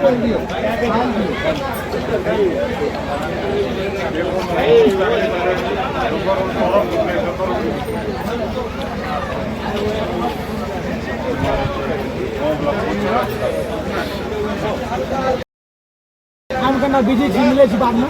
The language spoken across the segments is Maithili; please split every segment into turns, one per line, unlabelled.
हम कना बिजी छी, मिलै छी बादमे।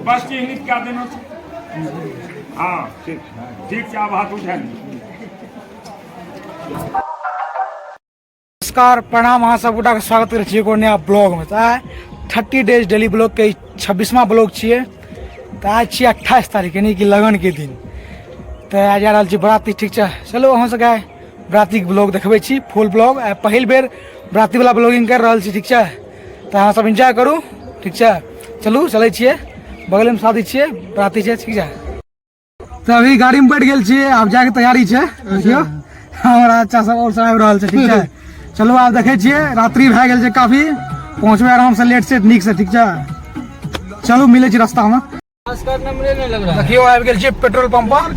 बस चिन्हित कए देना छै। हँ, ठीक ठीक छै, आब हाथ उठा लिअ।
नमस्कार, प्रणाम, अहाँ सब गोटाके स्वागत करै छी एगो नया ब्लॉगमे। तऽ आइ 30 डेज डेली ब्लॉगके 26वां ब्लॉग छियै। तऽ आइ छियै 28 तारीख, यानी कि लगनके दिन। तऽ आइ जा रहल छी बराती, ठीक छै? चलू, अहाँ सबके आइ बरातीके ब्लॉग देखबै छी, फुल ब्लॉग। आइ पहिल बेर बरातीवला ब्लॉगिंग करि रहल छी, ठीक छै? तऽ अहाँ सब एन्जॉय करू, ठीक छै? चलू, चलै छियै, बगलेमे शादी छियै, बराती छै, ठीक छै? तऽ अभी गाड़ी में बैठ गेल छियै, आब जाके तैयारी छै। देखियौ, हमरा अच्छा सब और सब आबि रहल छै, ठीक छै? चलू, आब देखै छियै, रात्रि भए गेल छै काफी, पहुँचबै आराम से, लेट से नीक से, ठीक छै? चलू, मिलै छी रास्ता में। देखियौ, आबि गेल छियै पेट्रोल पंप पर,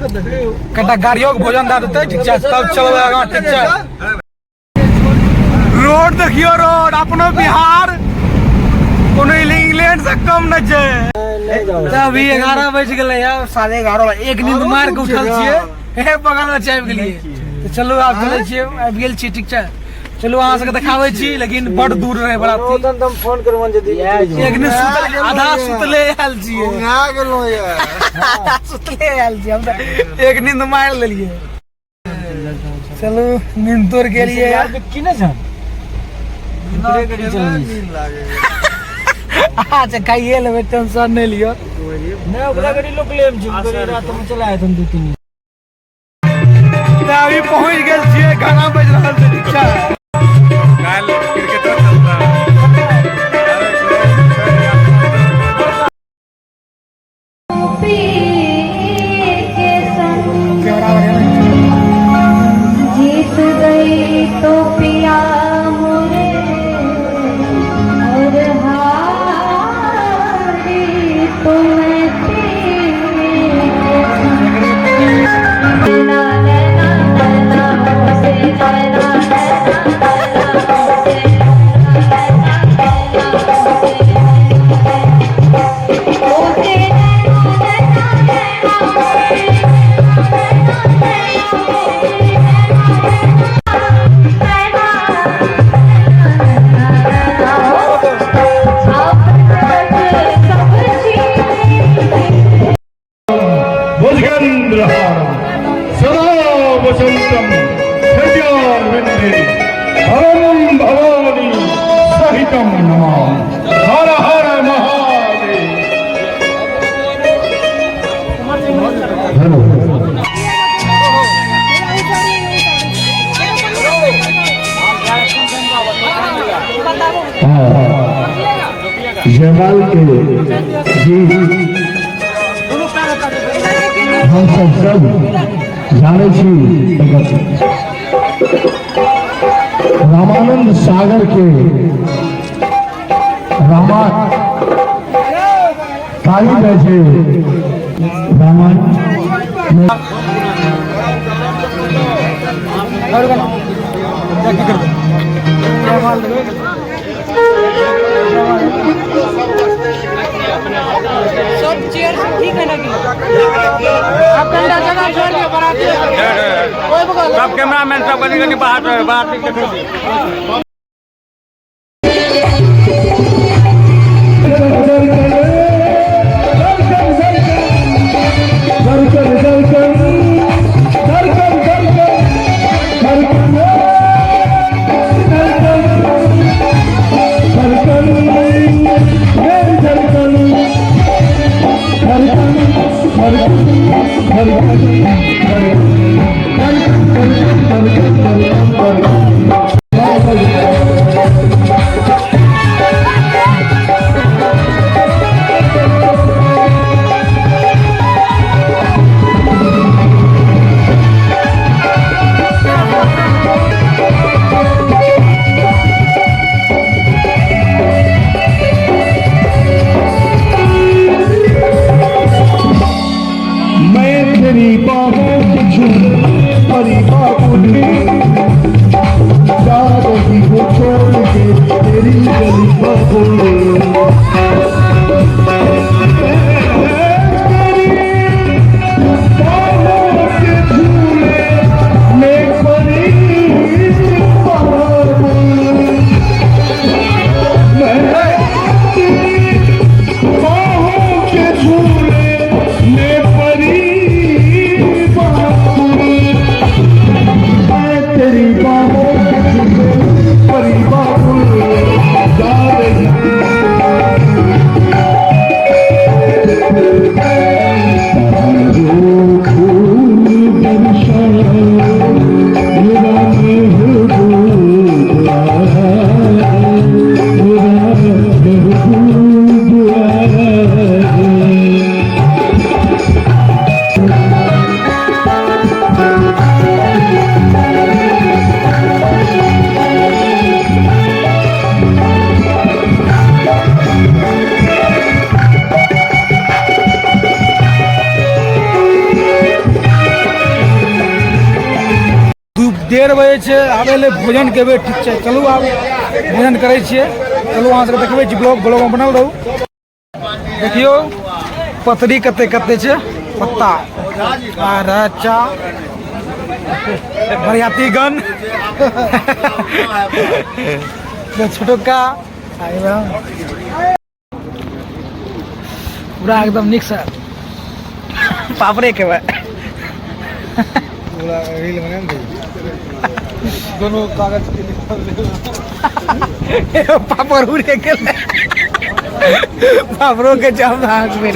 कनिटा गाड़ियो के भोजन दए देतै, ठीक छै? तब चलबै आगाँ, ठीक छै? रोड देखियो, रोड अपनो बिहार कोनो इंग्लैंड से कम नहि छै। तऽ अभी 11 बज गेलै है, 11:30, एक नींद मार के उठल छियै, हे बगल में आबि गेलियै। तऽ चलू, आब चलै छियै, आबि गेल छी, ठीक छै? चलू, अहाँ सबके देखाबै छी, लेकिन बड़ दूर रहे बराती।
फोन करबन जे
एक नींद सुतल, आधा सुतले आयल छियै, आधा सुतले आयल छियै हम तऽ, एक नींद मारि लेलियै। चलू, नींद तोड़ के लिए
यार की ने छन।
अच्छा, खाइए लेबै, टेंशन नहि लिअ।
नहीं, ओकरा गाड़ी लोक लेम छी, ओकरा रात में चला आयत हम दू तीन।
तऽ अभी पहुँच गेल छियै, गाना बाजि रहल छै, ठीक छै?
काल्हि क्रिकेटो चलता।
जीत गई तो पिया मोरे और हारी तो मैं तेरे के संग। नैना नैना नैना से नैना नैना नैना से नैना नैना से नैना नैना नैना सब चीज
भुजगेन्द्रहारम सदा वसंतम हृदयारविन्दे भवं भवानी सहितं नमामि। हर हर महादेव।
जयमाल के जी हम सब सब जानै छी, रामानंद सागर के रामा ताही कहै छै रामायण।
सब चेयर ठीक है ना कि आप कंडा जगह छोड़ दियो बराती।
सब कैमरामैन सब कनि कनि बाहर रहे, बाहर देखै छी।
धड़कन धड़कन धड़कन धड़कन धड़कन धड़कन धड़कन मेरी धड़कन धड़कन धड़कन धड़कन धड़कन धड़कन धड़कन धड़कन। तेरी बाहों के झूले परी बाबुल, जा रही हो छोड़ के तेरी गली बाबुल। तेरी बाहों के झूले में परी बाबुल, मैं तेरी बाहों के झूले में परी बाबुल, मैं तेरी बाहों के झूले परी बाबुल, जा रही। फूल बरसाए मेरा महबूब आया, मेरा महबूब आया।
दू 1:30 बजे छै, आब एलै भोजन के बेर, ठीक छै। चलू, आब भोजन करै छियै। चलू, अहाँ सबके देखबै छी ब्लॉग, ब्लॉगमे बनल रहू। देखियौ पतरी कते कते छै पत्ता आ रचा बरियातीगण छोटका आ एवं पूरा एकदम नीकसँ पापड़े खेबै।
पूरा रील बना ने, दोनों कागज के निकाल।
पापड़ उड़े गेलै, पापड़ो के जाम हाथ में।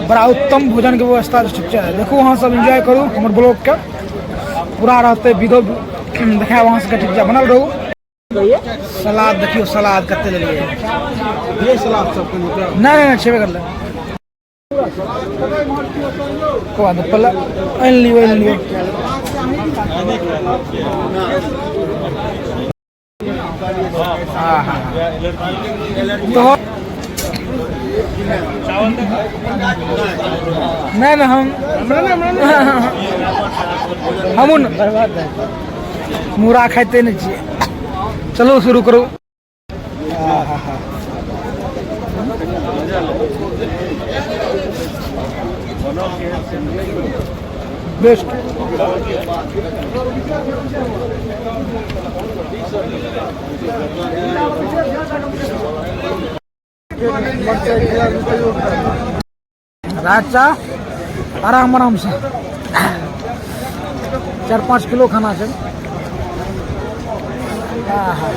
बड़ा उत्तम भोजन के व्यवस्था छै, ठीक छै। देखू, अहाँ सब एंजॉय करू हमर ब्लॉग के, पूरा रहतै विधो देखायब अहाँ सबके, ठीक छै। बनल रहू। सलाद देखियौ, सलाद कते लेलियै।
ये सलाद सब कनि।
नहि नहि नहि, छेबे करलै। को बात नहीं, पहले आनि लियौ, आनि लियौ। हाँ हाँ, तो नहीं नहीं, हमहूँ मूड़ा खाइते नहीं छियै। चलो, शुरू करू। बेस्ट। राजा आराम आराम से 4-5 किलो खाना छै। आहा।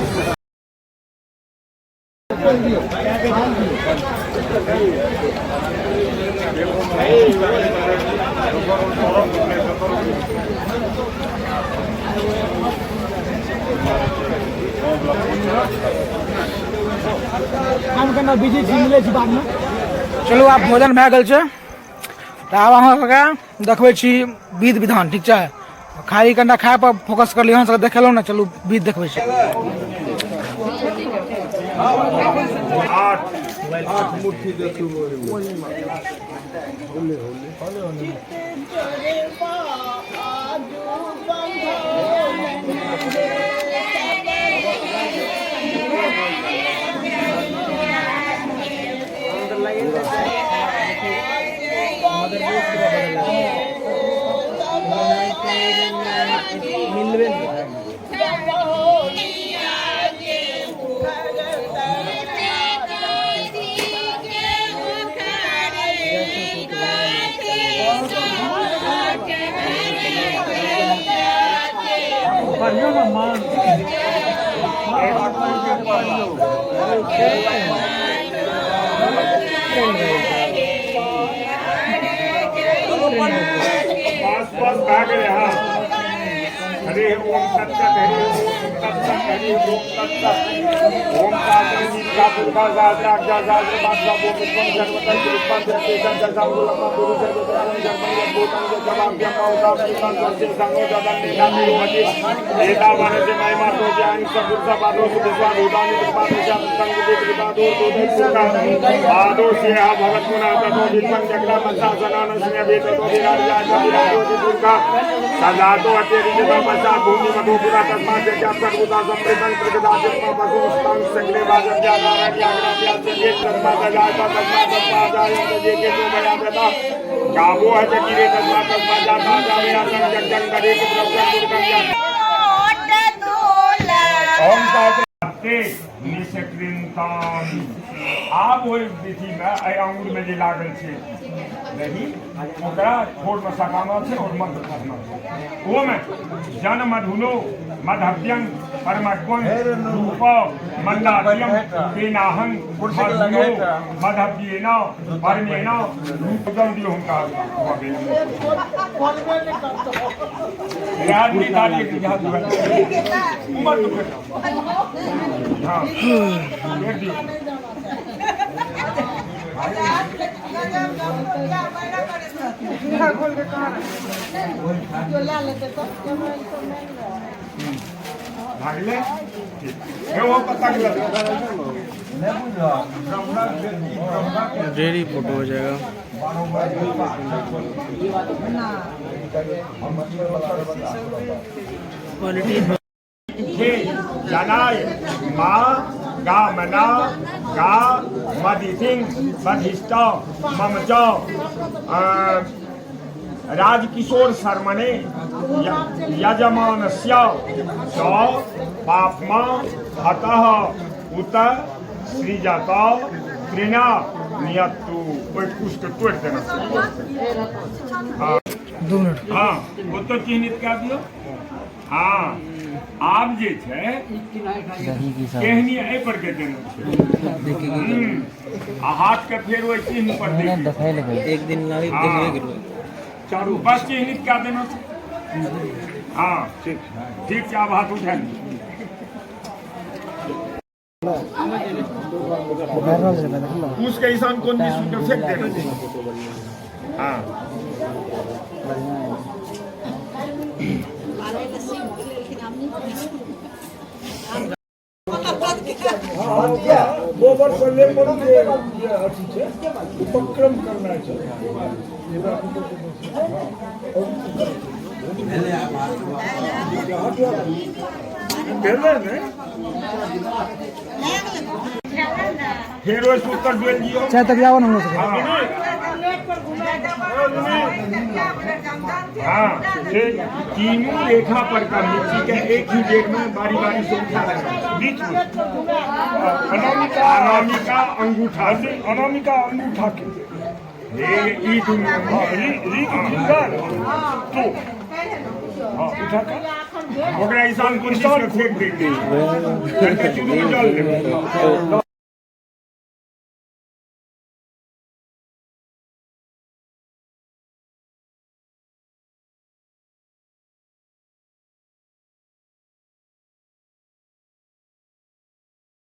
हम कना बिजी छी, मिलै छी बादमे। चलू, आब भोजन भए गेल छै, तऽ आब अहाँ सबके देखबै छी विध विधान, ठीक छै। खाली कनिटा खाय पर फोकस करलियै, अहाँ सबके देखेलहुँ ने। चलू, विध देखबै छी।
आठ।
8 मुट्ठी देखू।
बस बस, भए गेलै। हाँ, हरे ओम तत्सत, हरे ओम तत्सत, हरे ओम तत्सत। ओम सहस्र पुरुषा सहस्राक्षा सहस्र पाद ओम विश्वम सर्वतः श्रीपाद तेजं जसांगुलम गुरु सर्वतः पादो सिंह भगत पुनः ततो विद्मन चक्र मनसा सनान सिंह वेततो विराजा विराजो दुर्गा सदातो अत्यधिक पश्चात भूमि मधो पुरा तस्मात् जप उदा समृद्धं प्रगदा जन्म पशु स्तां सकले वाजम जानारण याग्राभ्यास से तस्मात् जाय तस्मात् तस्मात् जाय जे के तो भया तथा गावो है जगिरे तस्मात् तस्मात् जाता जावे आसं जग जग करे के प्रभु ओम साते निष्कृन्ताम। आब ओहि विधिमे एहि आंगुरमे जे लागल छै दही, ओकरा ठोरमे सटाना छै और मंत्र पढ़ना छै। ओमे जन मधुनो मधव्यं परमग्वं रूप मंदाद्यं तेनाहं मधुनो मधव्येन परमेण रूपम दियौ हुनका। उमर तो हाँ दियौ। भागले
रेडी फोटो हो जाएगा। क्वालिटी
जनाय माँ गा मना गा मदिथिंग मधिष्ठ मम च राजकिशोर शर्मणे यजमानस्य च पापमा हतः उत सृजत तृणा नियत्तु। ओहि कुशके तोड़ि देना।
2 मिनट।
हाँ, ओतऽ चिन्हित कए दियौ। हाँ, आब जे छै केहनी एहि पर के देना छै आ हाथ के फेर ओहि चिन्ह पर दे।
एक दिन लाइव देखबे करबै।
चारू बस चिन्हित कए देना छै। हाँ ठीक ठीक छै, आब हाथ उठा लियौ। उसके ईशान कोन दिस के फेंक देना छै। हाँ
गोबर से लेपन के अथी छै, उपक्रम करना छै। भेलै ने?
फेर ओहि सूत्र डोलि दियौ।
चाय तक जाओ ना हम लोग।
हाँ, तीनों रेखा पर का मिर्ची के एक ही डेट में बारी बारी से उठा लेना
बीच में अनामिका
अनामिका अंगूठा
से, अनामिका अंगूठा के
ये ई दुनू
रिंग फिंगर तो हाँ उठा के
ओकरा ईशान कोन दिस के फेंक देंगे। चुरू में जल देबै।